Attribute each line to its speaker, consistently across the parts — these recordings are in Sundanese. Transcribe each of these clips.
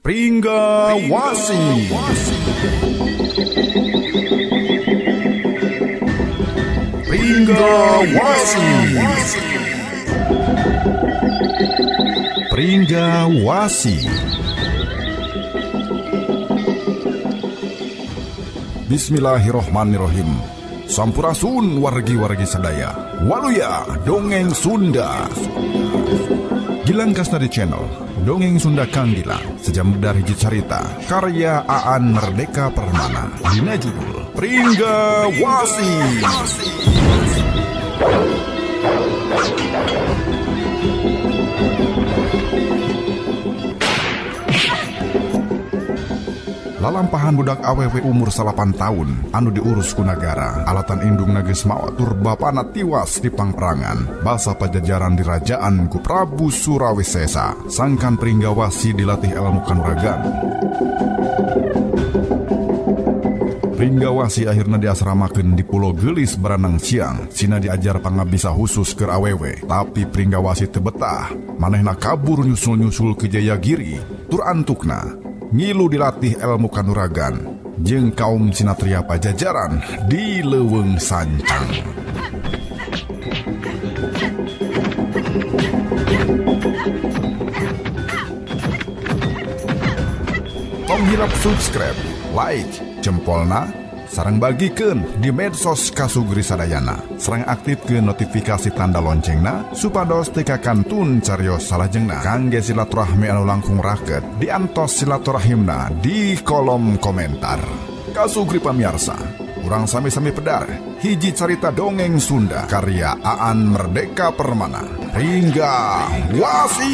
Speaker 1: Pringgawasi. Pringgawasi. Pringgawasi. Bismillahirrohmanirrohim. Sampurasun wargi-wargi sadaya. Waluya dongeng Sunda. Gilang Kasnadi Channel, Dongeng Sunda Kang Gilang, sejam medar hiji carita, karya Aan Merdeka Permana, dina judul Pringgawasi. Lalampahan budak awewe umur 8 tahun anu diurus ku nagara, alatan indungna geus maot tur bapana tiwas di pangperangan, basa pajajaran dirajaan ku Prabu Surawisesa. Sangkan Pringgawasi dilatih ilmu kanuragan. Pringgawasi akhirna diasramakeun di Pulau Gelis Baranang Siang. Sina diajar pangabisa khusus keur awewe, tapi Pringgawasi teu betah. Manehna kabur nyusul-nyusul ke Jayagiri, tur antukna ngilu dilatih ilmu kanuragan jeung kaum sinatria pajajaran di Leuweung Sancang. Tong hilap subscribe, like, jempolna, sareng bagikeun di medsos Kasugri sadayana. Sareng aktifkeun notifikasi tanda loncengna supados teu kakantun carios salajengna. Kangge silaturahmi anu langkung raket, diantos silaturahimna di kolom komentar. Kasugri pamiarsa, urang sami-sami pedar hiji carita dongeng Sunda karya Aan Merdeka Permana. Pringgawasi.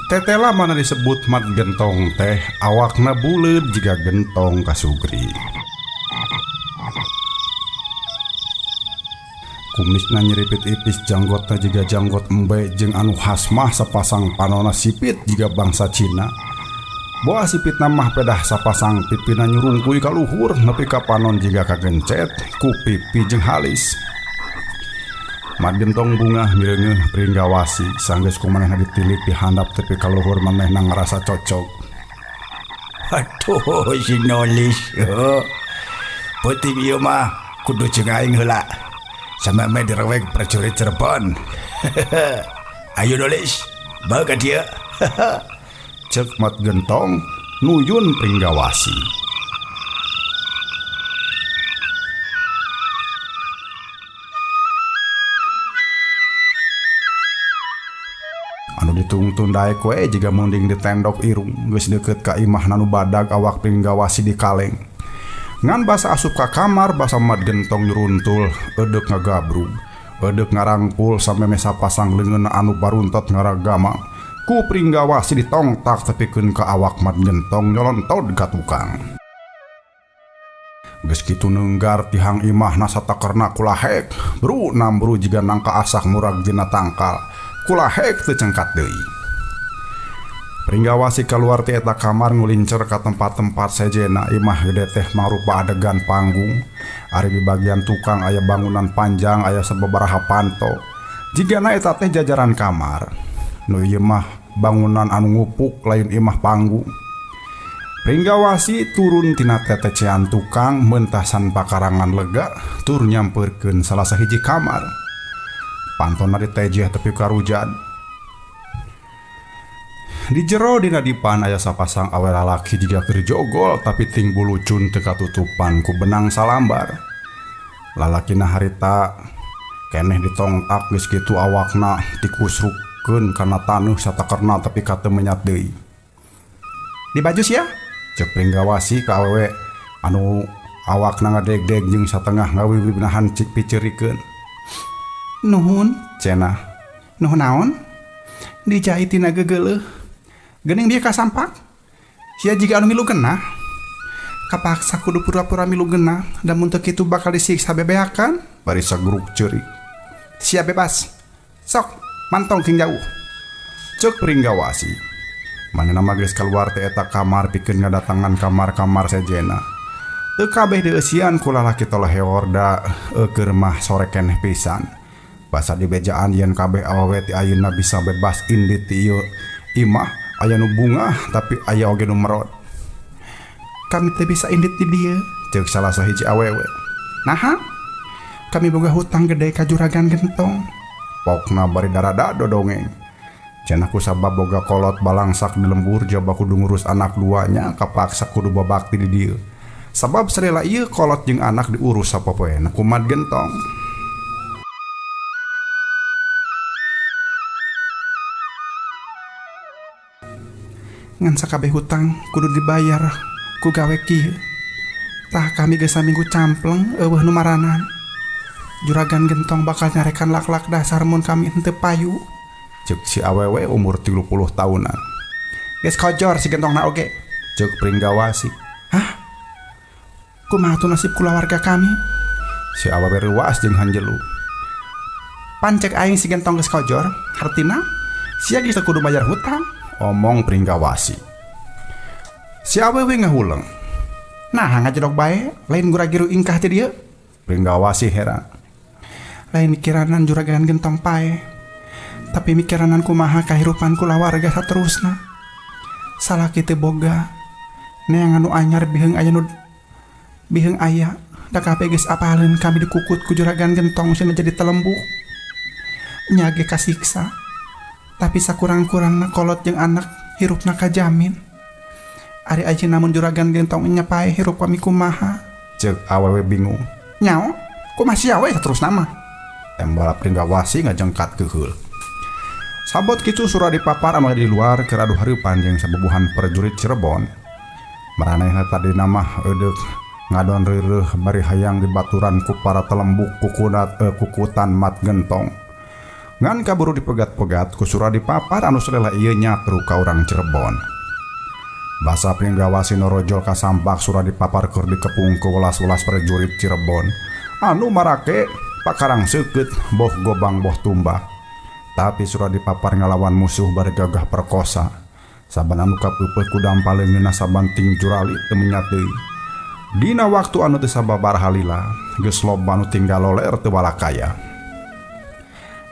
Speaker 2: Tetela mana disebut mat gentong teh awakna buleud jiga gentong kasugri. Kumisna nyeripit ipis, janggotna jiga janggot embe jeung anu khas mah sapasang panona sipit jiga bangsa Cina. Boa sipitna mah pedah sapasang pipina nyurungkuy ka luhur nepi ka panon jiga kagencet ku pipi jeung halis. Mat Gentong bungah mireungeuh Pringgawasi sanggeus ku manehna ditilik di handap tepi ka luhur manehna ngarasa cocok.
Speaker 3: Aduh si nolis. Peuting ieu mah kudu jeung aing heula. Sameme direwek prajurit Cirebon. Ayo nolis, bae ka dieu.
Speaker 2: Ceuk Mat Gentong nuyun Pringgawasi. Anu ditungtun daek we jiga munding ditendok irung geus deukeut ka imahna nu badag awak Pringgawasi di kaleng. Ngan basa asup ka kamar basa Mat Gentong nyuruntul eudek ngagabrug, eudek ngarangkul sameme sapasang leungeunna anu baruntot ngaragama. Ku Pringgawasi ditongtak tepikeun ka awak Mat Gentong nyolontod ka tukang. Geus kitu neunggar tihang imahna satakerna kulahek, bru nambru jiga nangka asak murag dina tangkal. Kulahek teu cengkat deui. Pringgawasi kaluar ti eta kamar ngulincer ka tempat-tempat sejena. Imah gede teh mangrupa adegan panggung. Ari di bagian tukang aya bangunan panjang aya sababaraha panto. Jigana eta teh jajaran kamar. Nu ieu mah bangunan anu ngupuk lain imah panggung. Pringgawasi turun tina tetecean tukang mentasan pakarangan lega tur nyamperkeun salah sahiji kamar. Pantona ditejeh tepi karujan. Di jero dina dipan aya sapasang awe lalaki jiga keur jogol tapi ting bulucun teu katutupan ku benang salambar. Lalakina harita Keneh ditongtak geus kitu awakna dikusrukkeun kana taneuh satakerna tapi ka teu menyat deui. Di baju sia? Ceuk Pringgawasi ka awewe anu awakna ngadegdeg jeung satengah ngawiwib nahan cik piceurikeun. Nuhun, cenah. Nuhun naon? Dijait tina gegeuleuh. Geuning dia kasampak. Sia jiga anu milu genah. Kapaksa kudu pura-pura milu genah da mun teu kitu bakal disiksa bebeakan bari sagruk ceurik. Sia bebas. Sok, mantong king jauh. Ceuk Pringgawasi. Manehna mah geus kaluar ti eta kamar pikeun ngadatangan kamar-kamar sejenna. Teu kabeh dieusian ku lalaki toloheor da keur mah sore keneh pisan. Basa dibejaan yen kabeh awewe ti ayeuna bisa bebas indit ti ieu imah aya nu bungah tapi aya oge nu merot. Kami teu bisa indit di dieu, ceuk salah sahiji awewe. Naha? Kami boga hutang gede ka juragan gentong. Pokna bari darada dodongeng. Cenah ku sabab boga kolot balangsak di lembur jaba kudu ngurus anak duanya kapaksa kudu babakti di dieu. Sabab sarela ieu kolot jeung anak diurus sapopoena ku Mat Gentong. Ngan sakabeh hutang kudu dibayar ku gawe kieu. Tah kami geus saminggu campleng eueuh nu maranan. Juragan Gentong bakal nyarekan lak-lak dasar mun kami henteu payu. Ceuk si awewe umur 30 tahunan. Geus kojor si Gentongna oge. Ceuk Pringgawasi. Hah? Kumaha tuh nasib kulawarga kami? Si awewe reuas jeung hanjelu. Pancek aing si Gentong geus kojor, hartina sia geus kudu bayar hutang. Omong Pringgawasi. Si awewe ngahuleng. Nah, ngajedog bae, lain gura-giru ingkah ti dieu. Pringgawasi heran. Lain mikiranan juragan Gentong pae, tapi mikiranan kumaha kahirupan kulawarga saterusna. Salaki teu boga, neangan nu anyar biheung aya nu biheung aya, da kabeh geus apaleun kami dikukut ku juragan Gentong cenah jadi telembuk. Nya ge kasiksa. Tapi sakurang-kurangna kolot jeung anak hirupna kajamin. Ari ayeuna mun juragan Gentong nya pae hirup kami kumaha? Ceuk awewe bingung. Nyao, kumaha sia we saterusna mah? Tembal Pringgawasi ngajengkat keuheul. Sabot kitu Suradi Papar anu di luar keur adu hareupan jeung sabubuhan prajurit Cirebon. Maranehna tadina mah eudeuk ngadon reureuh bari hayang dibaturan ku para telembuk kukutan Mat Gentong. Ngan kaburu dipegat-pegat ku Suradi Papar anu salela ieu nyatru ka urang Cirebon. Basa Pringgawasi norojol kasampak Suradi Papar keur dikepung ku welas-welas prajurit Cirebon anu marake pakarang seukeut boh gobang boh tumbak. Tapi Suradi Papar ngalawan musuh bari gagah perkosa. Saban anu kapeupeut ku dampa leungeunna sabanting jurali teu menyat deui. Dina waktu anu teu sababar halila geus loba nu tinggal loler teu balakaya.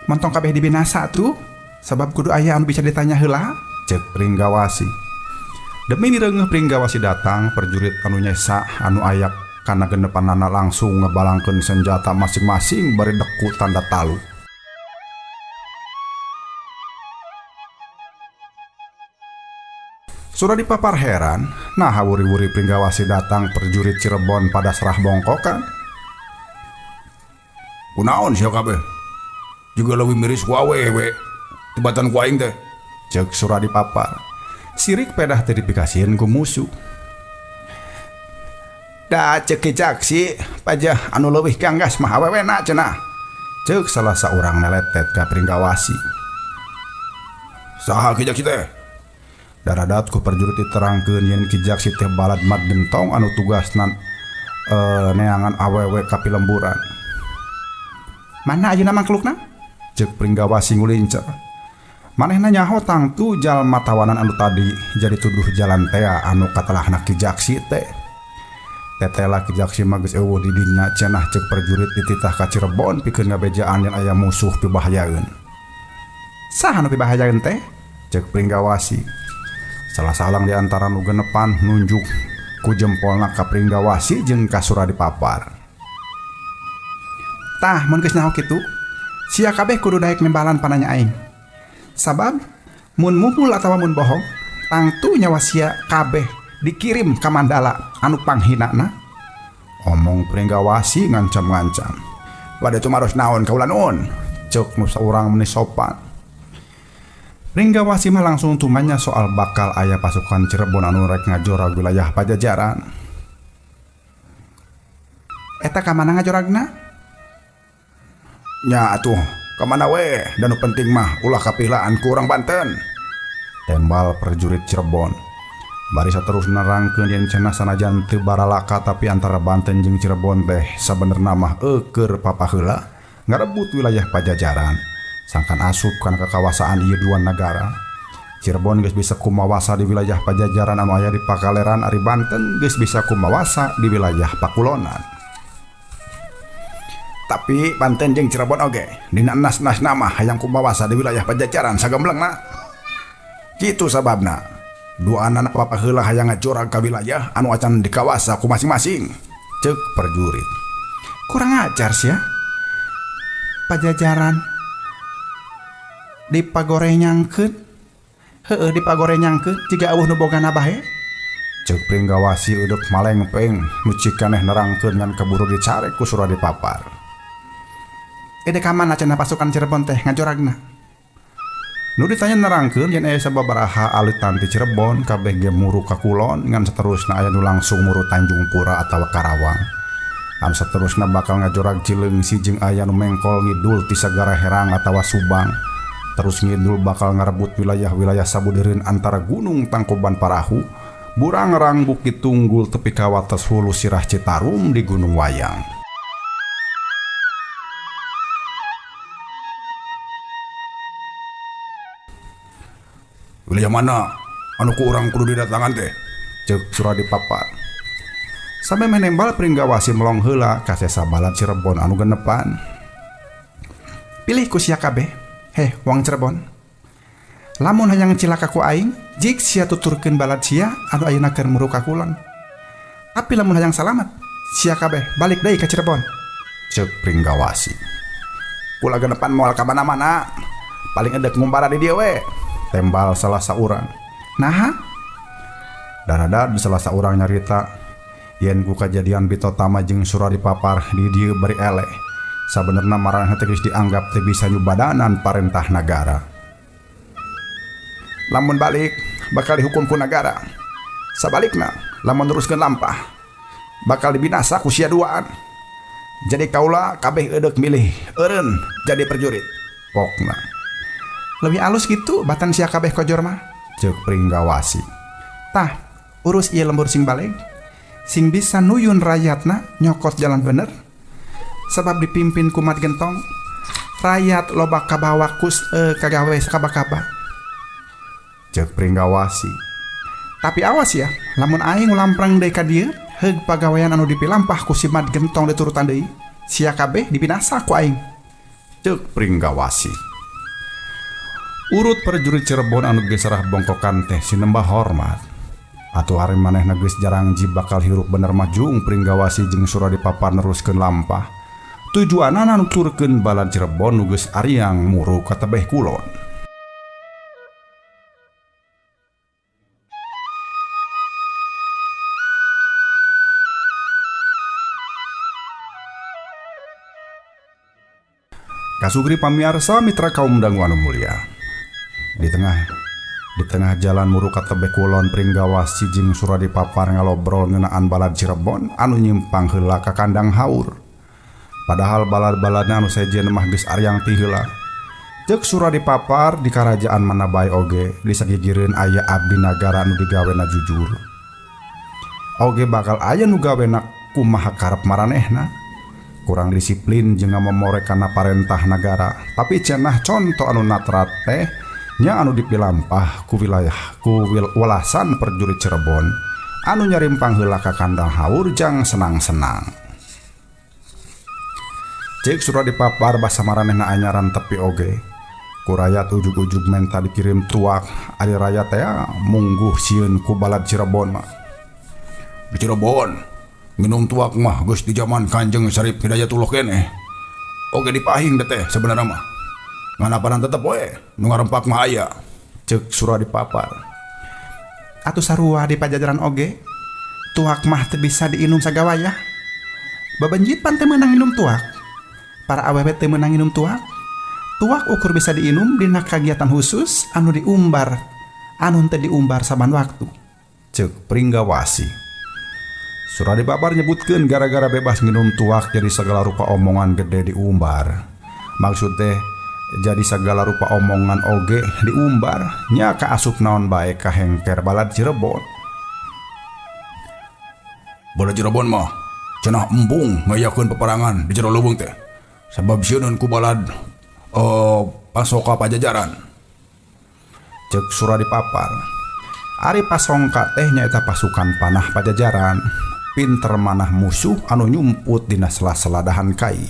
Speaker 2: Montong kabeh dibinasa tuh, sabab kudu aya anu bisa ditanya heula, ceuk Pringgawasi. Demi direungeuh Pringgawasi datang, prajurit anu nyesa anu ayak kana genepanana langsung ngebalangkeun senjata masing-masing bari deku tanda talu. Suradi Papar heran, nah wuri-wuri Pringgawasi datang prajurit Cirebon pada serah bongkokan.
Speaker 3: Kunaon sia kabeh? Juga leuwih miris ku awewe tibatan ku aing teh.
Speaker 2: Ceuk Suradi Papar. Sirik pedah teu dipikasieun ku musuh. Da ceuk Ki Jaksi, pajah anu leuwih ganggas mah awewena cenah. Ceuk salah saurang neletet ka Pringgawasi.
Speaker 3: Saha Ki Jaksi teh?
Speaker 2: Daradat ku prajurit diterangkeun yen Ki Jaksi teh balad Mat Gentong anu tugasna neangan awewe ka pilemburan. Mana ayeuna mangklukna? Ceuk Pringgawasi ngulincer. Manehna nyaho tangtu jalma tawanan anu tadi jadi tuduh jalan tea anu katelahna Ki Jaksi teh. Tetela Ki Jaksi mah geus eueuh di dinya cenah ceuk prajurit dititah ka Cirebon pikeun ngabejaan yen aya musuh pibahayaeun. Saha nu pibahayaeun teh? Ceuk Pringgawasi. Salah salang di antara nu genepan nunjuk ku jempolna ka Pringgawasi jeung ka Suradi Papar. Tah mun geus nyaho kitu, sia kabeh kudu daek nembalan pananya aing. Sabab mun muhul atawa mun bohong, tangtu nyawa sia kabeh dikirim ka Mandala anu panghinana. Omong Pringgawasi ngancam-ngancam.
Speaker 3: Bade tumaros naon kaula nuhun.
Speaker 2: Ceuk nu saurang meni sopan. Pringgawasi mah langsung tumanya soal bakal aya pasukan Cirebon anu rek ngajorag wilayah Pajajaran. Eta ka mana ngajoragna?
Speaker 3: Nya atuh, ka mana we? Da nu penting mah ulah kapilaan ku urang Banten.
Speaker 2: Tembal prajurit Cirebon. Bari saterus nerangkeun yen cenah sanajan teu baralaka tapi antara Banten jeung Cirebon teh sabenerna mah eueur papaheula ngarebut wilayah Pajajaran. Sangkan asup kana kakawasaan ieu dua nagara. Cirebon geus bisa kumawasa di wilayah Pajajaran anu aya di Pakaleran, ari Banten geus bisa kumawasa di wilayah Pakulonan.
Speaker 3: Tapi Banten jeung Cirebon oge dina enas-enasna mah hayang kumawasa di wilayah Pajajaran sagemblengna. Kitu sababna. Dua anak papaheula hayang ngajorag ka wilayah anu acan dikawasa ku masing-masing.
Speaker 2: Ceuk prajurit. Kurang ajar sia. Pajajaran dipagorenyangkeun. Heueuh dipagorenyangkeun jiga eueuh nu bogana bae. Ceuk Pringgawasi eudeuk malengpeng nu cikaneh nerangkeun ngan kaburu dicarek ku Suradipapar. Ede ka mana cenah pasukan Cirebon teh ngajoragna? Nu ditanya nerangkeun yen aya sababaraha alitan ti Cirebon kabeh ge muru ka kulon ngan saterusna aya nu langsung muru Tanjung Pura atawa Karawang. Anu saterusna bakal ngajorag Cileungsi jeung aya nu mengkol ngidul ti Sagara Herang atawa Subang. Terus ngidul bakal ngarebut wilayah-wilayah sabudereun antara Gunung Tangkuban Parahu, Burangrang Bukit Tunggul tepi ka wates hulu Sirah Citarum di Gunung Wayang.
Speaker 3: Wilayah mana anu ku urang kudu didatangan teh?
Speaker 2: Ceuk Suradipapar. Sampe menembal Pringgawasi melong heula ka sesa balad Cirebon anu genepan. Pilih ku sia kabeh, heh wong Cirebon. Lamun hayang cilaka ku aing, jik sia tuturkeun balad sia anu ayeuna keur muru ka kulon. Tapi lamun hayang salamat, sia kabeh balik deui ka Cirebon. Ceuk Pringgawasi.
Speaker 3: Kula genepan moal ka mana-mana, paling edek ngumbara di dieu we.
Speaker 2: Tembal salah saurang. Naha? Darada di salah saurang nyarita yen ku kajadian Bitotama jeung Suradipapar di dieu bari eleh. Sabenerna maranehna teh geus dianggap teu bisa nyubadanan parentah nagara.
Speaker 3: Lamun balik bakal dihukum ku nagara. Sabalikna lamun neruskeun lampah bakal dibinasa ku sia duaan. Jadi kaula kabeh eudek milih eureun jadi prajurit.
Speaker 2: Pokna lebih alus gitu batan sia kabeh kojor mah. Ceuk Pringgawasi. Tah, urus ieu lembur sing baleg, sing bisa nuyun rakyatna nyokot jalan bener. Sebab dipimpin ku Mat Gentong, rakyat loba kabawa kus kagawe sakaba-kaba. Ceuk Pringgawasi. Tapi awas ya, lamun aing lamprang deui ka dieu, heug pagawean anu dipilampah ku si Mat Gentong diturutan deui, sia kabeh dibinasa ku aing. Ceuk Pringgawasi. Urut prajurit Cirebon anu geus sarah bongkokan teh sinembah hormat. Atuh ari manehna geus jarang ji bakal hirup bener mah jung Pringgawasi jeung Suradipapar neruskeun lampah. Tujuanana nuturkeun balad Cirebon nu geus ariang muru ka tebeh kulon. Kasugri pamiarsa mitra kaum dangu anu mulia. Di tengah jalan muru ka tebeh kulon Pringgawasi jeung Suradipapar ngalobrol ngeunaan balad Cirebon anu nyimpang heula ka kandang haur. Padahal balad-baladna anu sejen mah geus ariang ti heula. Ceuk Suradipapar di karajaan mana bae oge disagigireun aya abdi nagara anu digawena jujur. Oge bakal aya nu gawena kumaha karep maranehna. Kurang disiplin jeung ngamomore kana parentah nagara, tapi cenah conto anu natrat teh nya anu dipilampah ku wilayah ku welasan prajurit Cirebon anu nyarimpang heula ka kandang haur jang senang-senang. Ceuk Suradipapar basa maranehna anyaran tepi oge. Ku rayat ujug-ujug menta dikirim tuak, ari rayat teh mungguh sieun ku balad Cirebon mah.
Speaker 3: Di Cirebon nginum tuak mah geus di jaman Kanjeng Syarif Hidayatullah keneh. Oge dipahing teh sebenarnya mah. Nganapanan tetep we nu ngarempak mah aya.
Speaker 2: Ceuk Suradipapar. Atuh sarua di Pajajaran oge tuak mah teu bisa diinum sagawayah. Babanjit pan teu meunang minum tuak. Para awewe teu meunang nginum tuak. Tuak ukur bisa diinum dina kagiatan khusus anu diumbar anu henteu diumbar saban waktu. Ceuk Pringgawasi. Suradi Papar nyebutkeun gara-gara bebas nginum tuak jadi segala rupa omongan gede diumbar. Maksud teh jadi segala rupa omongan oge diumbar nya kaasup naon bae kahengker balad Cirebon.
Speaker 3: Balad Cirebon mah cenah embung ngayakeun peperangan di jero leuweung teh. Sabab sieun ku balad pasoka Pajajaran.
Speaker 2: Ceuk Suradi Papar. Ari pasongka teh nyaeta pasukan panah Pajajaran, pinter manah musuh anu nyumput dina sela-sela dahan kai.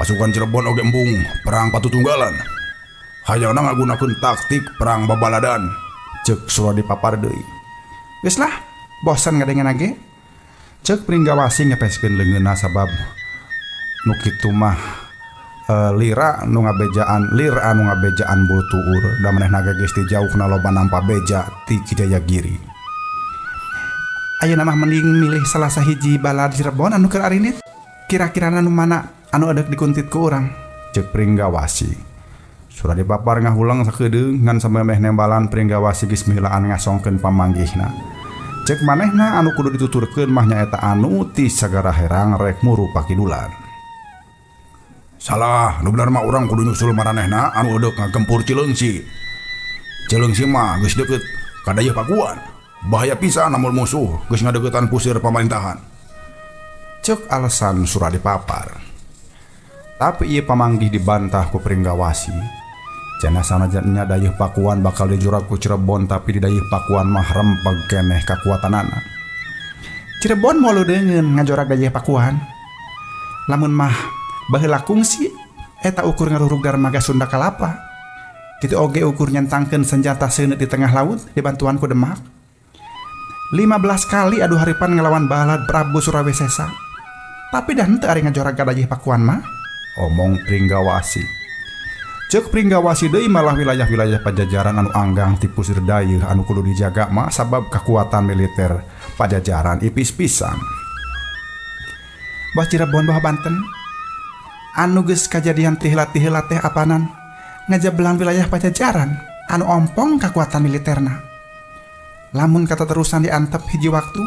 Speaker 3: Pasukan Cirebon oge embung perang patutunggalan. Hayangna ngagunakeun taktik perang babaladan.
Speaker 2: Ceuk Suradi Papar deui. Geus lah, bosan ngadengen ge. Ceuk Pringgawasi ngepeskeun leungeunna sabab nu kitu mah lira nu ngabejaan lir anu ngabejaan bulu tuur da manehna ge geus ti jauhna loba nampa beja ti Ki Jaya Giri. Ayeuna mah mending milih salah sahiji balad Cirebon anu keur arinit. Kira-kirana nu mana anu edeuk dikuntit ku urang? Ceuk Pringgawasi. Suradi Papar ngahulang sakedeung ngan samemeh nembalan Pringgawasi geus mihelaan ngasongkeun pamanggihna. Ceuk manehna anu kudu dituturkeun mah nyaeta anu ti Sagara Herang rek muru pakidulan.
Speaker 3: Salah, nu bener mah urang kudu nyusul maranehna anu edeuk ngagempur Cileungsi. Cileungsi mah geus deukeut ka Dayeuh Pakuan. Bahaya pisan lamun musuh geus ngadeuketan pusir pamarintahan.
Speaker 2: Ceuk alasan Suradi Papar. Tapi ieu pamanggih dibantah ku Pringgawasi. Cenah sanajan Dayeuh Pakuan bakal dijurag ku Cirebon tapi di Dayeuh Pakuan mah rempeg keneh kakuatanana. Cirebon moal deungeun ngajorag Dayeuh Pakuan. Lamun mah baheula kungsi eta ukur ngarurug darmaga Sunda Kalapa. Kitu oge ukur nyentangkeun senjata seuneut di tengah laut dibantuan ku Demak. 15 kali adu haripan ngelawan balad Prabu Surawisesa. Tapi dah henteu ari ngajorag ka Dayeuh Pakuan mah, omong Pringgawasi. Ceuk Pringgawasi deui malah wilayah-wilayah Pajajaran anu anggang ti pusir dayeuh anu kudu dijaga mah sabab kakuatan militer Pajajaran ipis pisan. Bah Cirebon bah Banten anu geus kajadian tiheula-tiheula teh apanan ngajabelang wilayah Pajajaran anu ompong kakuatan militerna. Lamun kata terusan diantep hiji waktu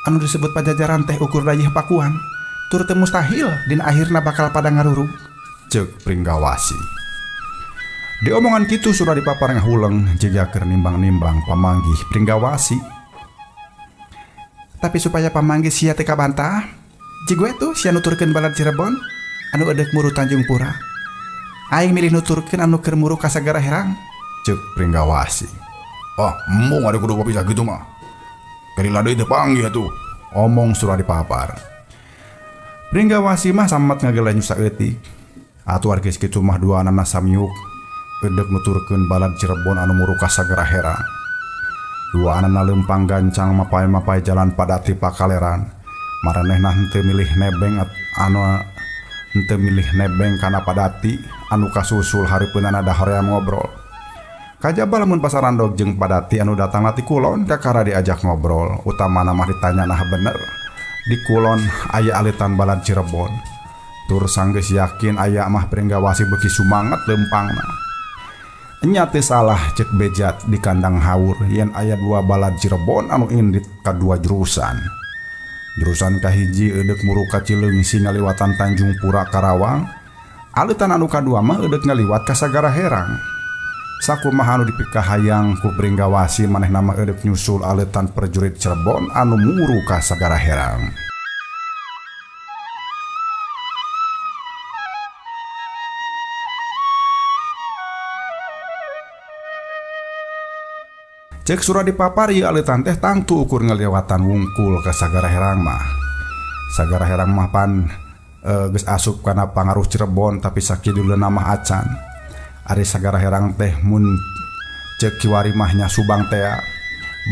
Speaker 2: anu disebut Pajajaran teh ukur Dayeuh Pakuan tur teu mustahil dina akhirna bakal pada ngarurug. Ceuk Pringgawasi. Di omongan kitu Suradi Papar ngahuleng jiga keur nimbang-nimbang pamanggih Pringgawasi. Tapi supaya pamanggih sia teu kabantah, jigo tuh sia nuturkeun balad Cirebon anu edeuk muru Tanjung Pura. Aing milih nuturkeun anu keur muru ka Sagara Herang. Ceuk Pringgawasi.
Speaker 3: Ah, embung ari kudu papisah kitu mah. Karila deui teu panggih atuh,
Speaker 2: omong Suradi Papar. Pringgawasi mah samet ngagelenyu saeutik. Atuh ari geus kitu mah duanana samiuk edeuk nuturkeun balad Cirebon anu muru ka Sagara Herang. Duanana leumpang gancang mapay-mapay jalan padati pakaleran. Maranehna henteu milih nebeng anu henteu milih nebeng kana padati anu kasusul hareupeunana dahoream ngobrol. Kajaba lamun pasarandog jeung padati anu datang ti kulon kakara diajak ngobrol, utamana mah ditanya nah bener. Di kulon aya alitan balad Cirebon. Tur sanggeus yakin aya mah Pringgawasi beuki sumanget leumpangna. Nya teu salah ceuk bejat di kandang haur yen aya dua balad Cirebon anu indit ka dua jurusan. Jurusan kahiji edeuk muru ka Cileungsi ngaliwatan Tanjung Pura Karawang, alitan anu kadua mah edeuk ngaliwat ka Sagara Herang. Sakumaha anu dipikahayang ku Pringgawasi manehna mah edeuk nyusul alitan prajurit Cirebon anu muru ka Sagara Herang. Cek Suradi Papar ieu alitan teh tangtu ukur ngaliwatan wungkul ka Sagara Herang mah. Sagara Herang mah pan geus asup kana pangaruh Cirebon tapi sakidulna mah acan. Ari Sagara Herang teh mun ceuk kiwari mah nya Subang tea.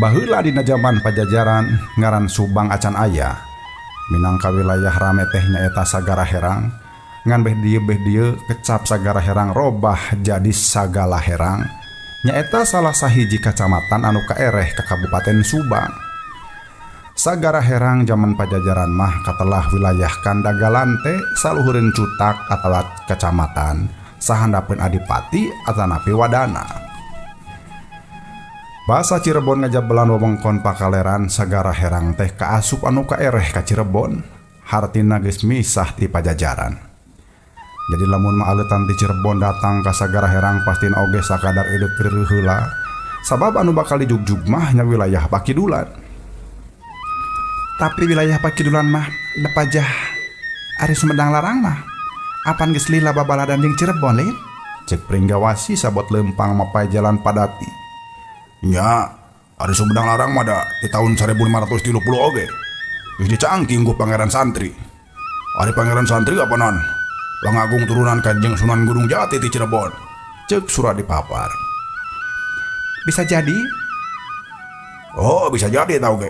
Speaker 2: Baheula dina jaman Pajajaran ngaran Subang acan aya. Minangka wilayah rame teh nyaeta Sagara Herang. Ngan beh dieu kecap Sagara Herang robah jadi Sagala Herang. Nyaeta salah sahiji kacamatan anu kaereh ka Kabupaten Subang. Sagara Herang zaman Pajajaran mah katelah wilayah Kandagalan teh saluhureun cutak atawa kecamatan sahandapeun adipati atanapi wadana. Basa Cirebon ngajabelan wewengkon Pakaleran Sagara Herang teh kaasup anu kaereh ka Cirebon, hartina geus misah ti Pajajaran. Jadi lamun maaleutan ti Cirebon datang ka Sagara Herang pastina oge sakadar edek rieuh heula, sabab anu bakal dijugjug mah nya wilayah Pakidulan. Tapi wilayah Pakidulan mah depajah ari Sumedang Larang mah apan geus lila babaladan jeung Cirebon lain? Cek Pringgawasi sabot lempang mapai jalan padati.
Speaker 3: Nya, ari Sumedang Larang mah da di tahun 1530 oge. Geus dicangking ku Pangeran Santri. Ari Pangeran Santri apanan? Langagung turunan Kanjeng Sunan Gunung Jati di Cirebon.
Speaker 2: Cek Suradipapar. Bisa jadi?
Speaker 3: Oh, bisa jadi tau ge.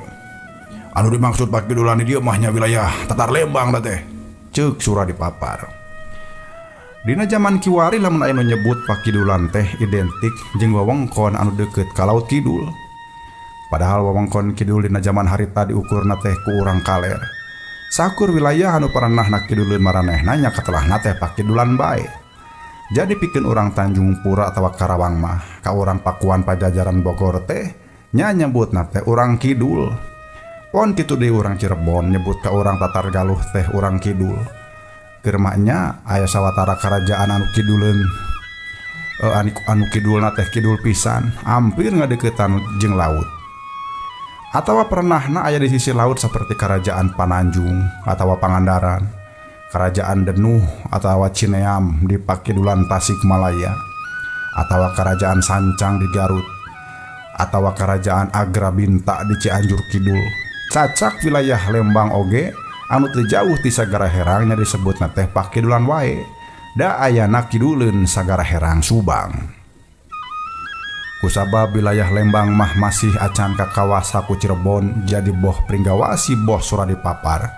Speaker 3: Anu dimaksud Pakidulan di dieu mah nya wilayah Tatar Lembang da teh.
Speaker 2: Cek Suradipapar. Dina zaman kiwari lamun aya nu nyebut Pakidulan teh identik jeung wewengkon anu deukeut ka Laut Kidul. Padahal wewengkon kidul dina zaman harita diukurna teh ku urang kaler. Sakur wilayah anu paranahna kiduleun maranehna nya katelahna teh Pakidulan bae. Jadi pikeun urang Tanjung Pura atawa Karawang mah ka urang Pakuan Pajajaran Bogor teh nya nyebutna teh urang kidul. Pon kitu deui urang Cirebon nyebut ka urang Tatar Galuh teh urang kidul. Keur nya aya sawatara karajaan anu kiduleun anu kidulna teh kidul pisan, hampir ngadeuketan jeung laut. Atawa pernahna aya di sisi laut seperti kerajaan Pananjung atawa Pangandaran, kerajaan Denuh atawa Cineam di Pakidulan Tasikmalaya, atawa kerajaan Sancang di Garut, atawa kerajaan Agrabinta di Cianjur Kidul. Cacak wilayah Lembang oge anu teu jauh ti Sagara Herang nya disebutna teh Pakidulan wae. Da ayana kiduleun Sagara Herang Subang. Kusabab wilayah Lembang mah masih acan kakawasa ku Cirebon, jadi boh Pringgawasi boh Suradipapar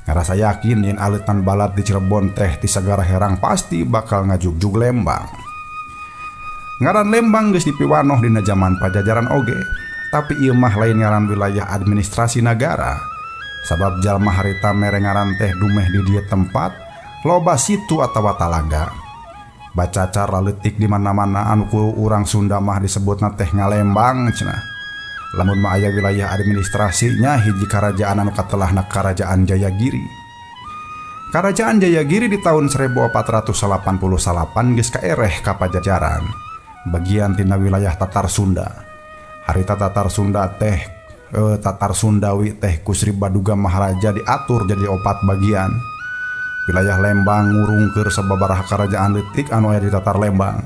Speaker 2: ngarasa yakin yen aleutan balad di Cirebon teh ti Sagara Herang pasti bakal ngajugjug Lembang. Ngaran Lembang geus dipiwanoh dina zaman Pajajaran oge, tapi ieu mah lain ngaran wilayah administrasi nagara. Sabab jalma harita mere ngaran teh dumeh di dieu tempat loba situ atawa talaga. Bacacar laletik di mana-mana anu ku urang Sunda mah disebutna teh ngalembang cenah. Lamun mah aya wilayah administrasinya hiji karajaan anu katelahna Karajaan Jayagiri. Karajaan Jayagiri di tahun 1488 geus kaereh ka Pajajaran, bagian tina wilayah Tatar Sunda. Harita Tatar Sunda teh Tatar Sundawi teh ku Sri Baduga Maharaja diatur jadi 4 bagian. Wilayah Lembang ngurung keur sababaraha karajaan leutik anu aya di Tatar Lembang.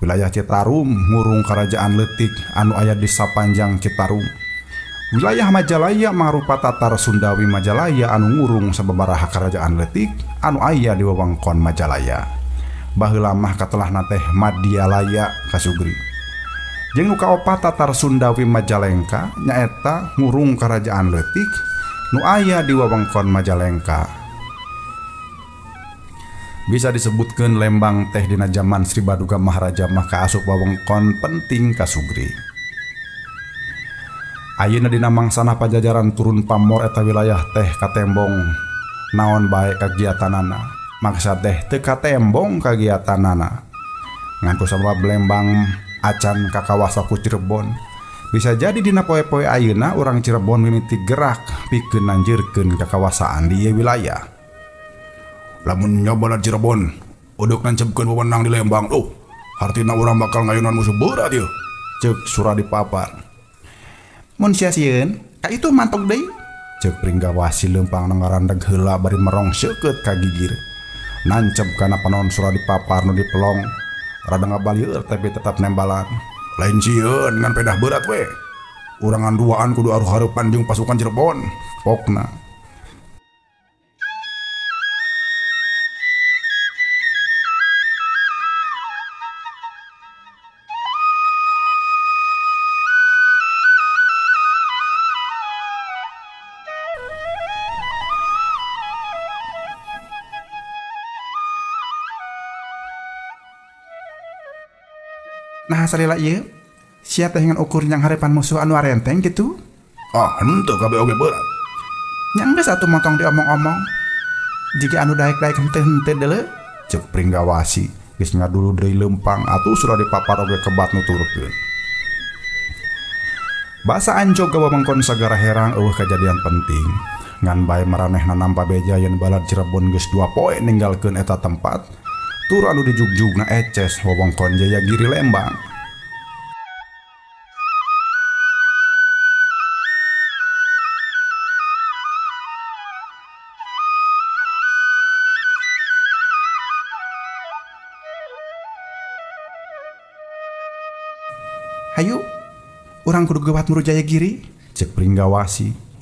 Speaker 2: Wilayah Citarum ngurung karajaan leutik anu aya di sapanjang Citarum. Wilayah Majalaya mangrupa Tatar Sundawi Majalaya anu ngurung sababaraha karajaan leutik anu aya di wewengkon Majalaya. Baheula mah katelahna teh Madyalaya kasugri. Jeung nu kaopat Tatar Sundawi Majalengka nyaeta ngurung karajaan leutik nu aya di wewengkon Majalengka. Bisa disebutkeun Lembang teh dina zaman Sri Baduga Maharaja mah kaasup wewengkon penting kasugri. Ayeuna dina mangsana Pajajaran turun pamor eta wilayah teh katembong naon bae kagiatanana. Maksa teh teu katembong kagiatanana. Ngan kusabab Lembang acan kakawasa ku Cirebon. Bisa jadi dina poe-poe ayeuna urang Cirebon mimiti gerak pikeun nanjirkeun kakawasaan di ieu wilayah.
Speaker 3: Lamun nyoba Cirebon, uduk nancebkeun wewenang di Lembang, hartina urang bakal ngayunan musuh berat ieu.
Speaker 2: Cek Suradipapar. Mun sia-sieun, ka itu mantok deui. Cek Pringgawasi leumpang ngarandeg heula bari merong seukeut ka gigir. Nanceb kana panon Suradipapar nu dipelong. Rada ngabalieur tapi tetap nembalan.
Speaker 3: Lain sieun ngan pedah berat we. Urangan duaan kudu aruh-hareupan jeung pasukan Cirebon.
Speaker 2: Pokna. Nah salila ieu sia teh ngan ukur nyang harepan musuh anu arenteng gitu.
Speaker 3: Ah, henteu kabeh oge berat.
Speaker 2: Nya geus atuh motong diomong-omong. Jiga anu daek-daek henteu-henteu deuleu, ceuk Pringgawasi geus ngadulu deui leumpang atuh Suradipapar oge kebat nuturkeun. Basa anjog ka wewengkon Sagara Herang eueuh kajadian penting. Ngan bae maranehna nampa beja yen balad Cirebon geus 2 poe ninggalkeun eta tempat. Tur anu dijugjugna eces wewengkon Jayagiri Lembang. Hayu, urang kudu gewat muru Jayagiri, cek Pringgawasi.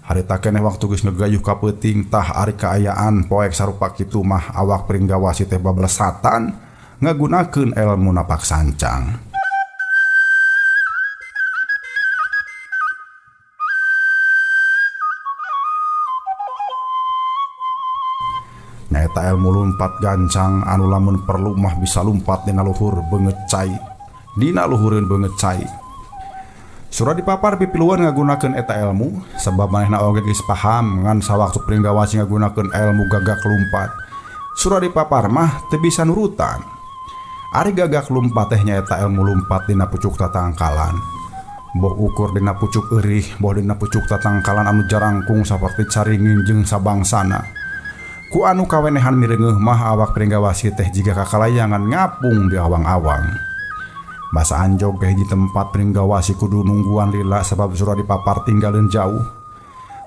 Speaker 2: Harita keneh waktu geus ngegayuh ka peuting tah ari kaayaan poek sarupa kitu mah awak Pringgawasi teh bablesatan ngagunakeun elmu napak sancang. Nyaeta elmu lumpat gancang anu lamun perlu mah bisa lumpat dina luhur beungeut cai. Dina luhureun beungeut cai. Suradipapar pipiluan ngagunakeun eta ilmu sebab manehna oge geus paham ngan sawaktu Pringgawasi ngagunakeun ilmu gagak lumpat. Suradipapar mah teu bisa nurutan. Ari gagak lumpat teh nyaeta ilmu lumpat dina pucuk tatangkalan. Boh ukur dina pucuk eurih, boh dina pucuk tatangkalan anu jarangkung saperti caringin jeung sabangsana. Ku anu kawenehan mireungeuh mah awak Pringgawasi teh jiga kakalayangan ngapung di awang-awang. Basa anjog ke hiji tempat Pringgawasi kudu nungguan lila sebab Suradipapar tinggalin jauh.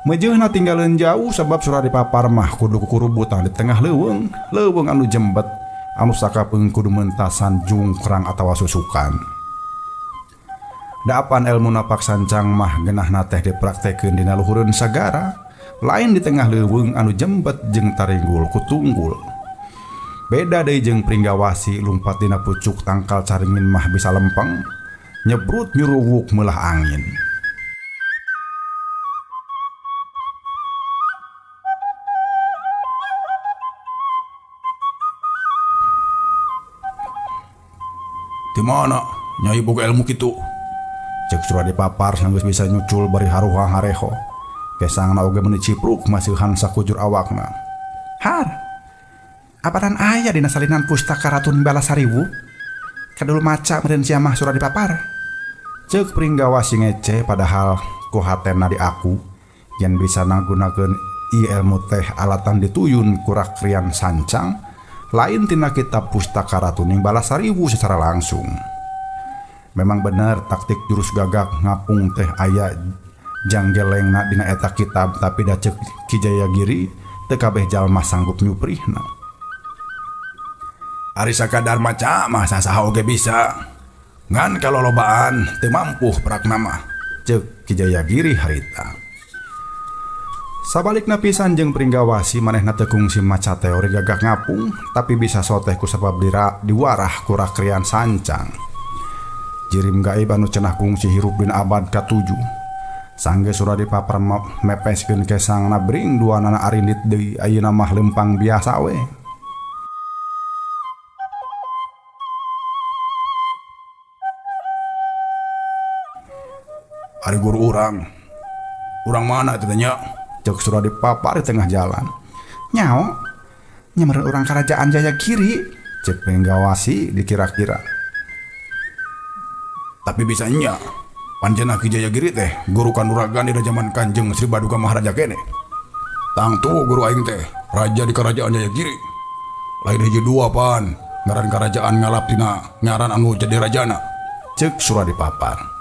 Speaker 2: Mejeuhna tinggalin jauh sebab Suradipapar mah kudu kukurubutan di tengah leuweung, leuweung anu jembet, anu sakapeung kudu mentasan jungkrang atawa susukan. Daapan ilmu napak sancang mah geunahna teh dipraktekeun dina luhureun sagara, lain di tengah leuweung anu jembet jeung taringgul kutunggul. Beda deui jeung Pringgawasi lumpat dina pucuk tangkal caringin mah bisa lempeng, nyebrut nyuruwuk meulah angin.
Speaker 3: Di mana nyai boga ilmu kitu?
Speaker 2: Ceuk Suradipapar sanggeus bisa nyucul bari haruha hareho. Kesangna oge meuni cipruk masihan sakujur awakna. Har. Apanan aya dina salinan pustaka Ratun Balasariwu? Kadulu maca meureun sia mah Suradipapar. Ceuk Pringgawasi ngece padahal ku hatena di aku yen bisa ngagunakeun ieu ilmu teh alatan dituyun ku rakrian sancang lain tina kitab pustaka Ratuning Balasariwu secara langsung. Memang bener taktik jurus gagak ngapung teh aya janggelengna dina eta kitab, tapi da ceuk Ki Jayagiri teu kabeh jalma sanggup nyuprihna.
Speaker 3: Ari sakadar maca mah sasaha oge bisa. Ngan kalolobaan teu mampuh prakna mah,
Speaker 2: ceuk Ki Jayagiri harita. Sabalikna pisan jeung Pringgawasi manehna teu kungsi maca teori gagak ngapung, tapi bisa soteh ku sabab diwarah ku rakrian sancang. Jirim gaib anu cenah kungsi hirup dina abad ka-7. Sanggeus Suradipapar mepeskeun kesangna bring duanana arindit deui ayeuna mah lempang biasa we.
Speaker 3: Ari guru urang. Urang mana teh nya?
Speaker 2: Ceuk Suradipapar di tengah jalan. Nyao, nya meureun urang kerajaan Jayagiri, ceuk Pringgawasi dikira-kira.
Speaker 3: Tapi bisa nya, panjenengan Ki Jayagiri teh guru kanuragan dina jaman Kanjeng Sri Baduga Maharaja kene. Tangtu guru aing teh raja di kerajaan Jayagiri. Lain hiji dua pan, ngaran kerajaan ngalap tina ngaran anu jadi rajana,
Speaker 2: ceuk Suradipapar.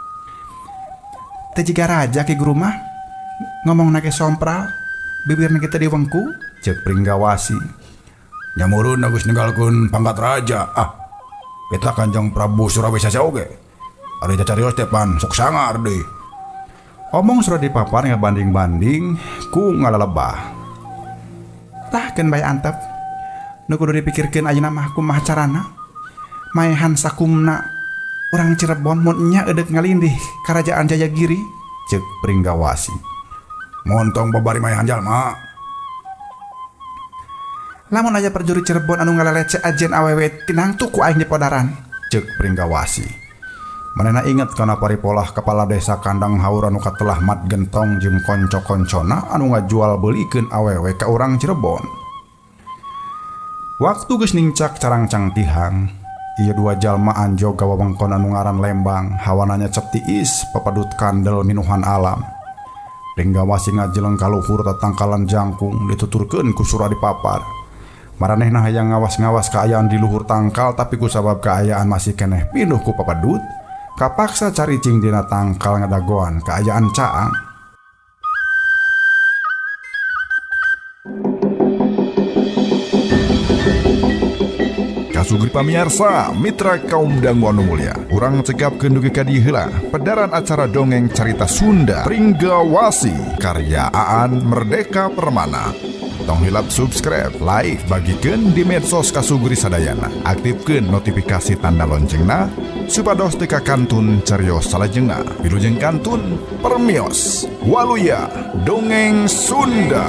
Speaker 2: Teh jiga raja ki guru mah ngomongna ge sompral, bibirna ge teu diwengku, ceuk Pringgawasi.
Speaker 3: Nya meureun geus ninggalkeun pangkat raja. Ah, eta Kanjeng Prabu Surawisesa oge. Ari cacarios teh pan sok sangar deui.
Speaker 2: Omong Suradipapar ngabanding-banding ku ngalalebah. Tah keun bae antep. Nu kudu dipikirkeun ayeuna mah kumaha carana maehan sakumna urang Cirebon mun nya eudek ngalindih karajaan Jayagiri, ceuk Pringgawasi.
Speaker 3: Montong babari maehan jalma.
Speaker 2: Lamun aya prajurit Cirebon anu ngalalece ajen awewe tinangtu ku aing di podaran, ceuk Pringgawasi. Manehna inget kana paripolah kepala desa Kandang Haur anu katelah Mat Gentong jeung konco-koncona anu ngajual beulikeun awewe ka urang Cirebon. Waktu geus nincak carangcang tihang, ieu dua jalma anjog ka wewengkon anu ngaran Lembang, hawananya cep tiis papadut kandel minuhan alam. Pringgawasi ngajeleng ka luhur tatangkalan jangkung dituturkeun ku Suradi Papar. Maranehna hayang ngawas-ngawas kaayaan di luhur tangkal tapi ku sabab kaayaan masih keneh pinuh ku papadut, kapaksa caricing dina tangkal ngadagoan kaayaan caang.
Speaker 1: Kasugri pamiarsa, mitra kaum dangu anu mulia. Urang cekapkeun dugi ka dieu heula pedaran acara dongeng carita Sunda Pringgawasi karya Aan Merdeka Permana. Tong hilap subscribe, like, bagikeun di medsos Kasugri sadayana. Aktifkeun notifikasi tanda loncengna supados teu kakantun carios salajengna. Wilujeng kantun permios. Waluya Dongeng Sunda.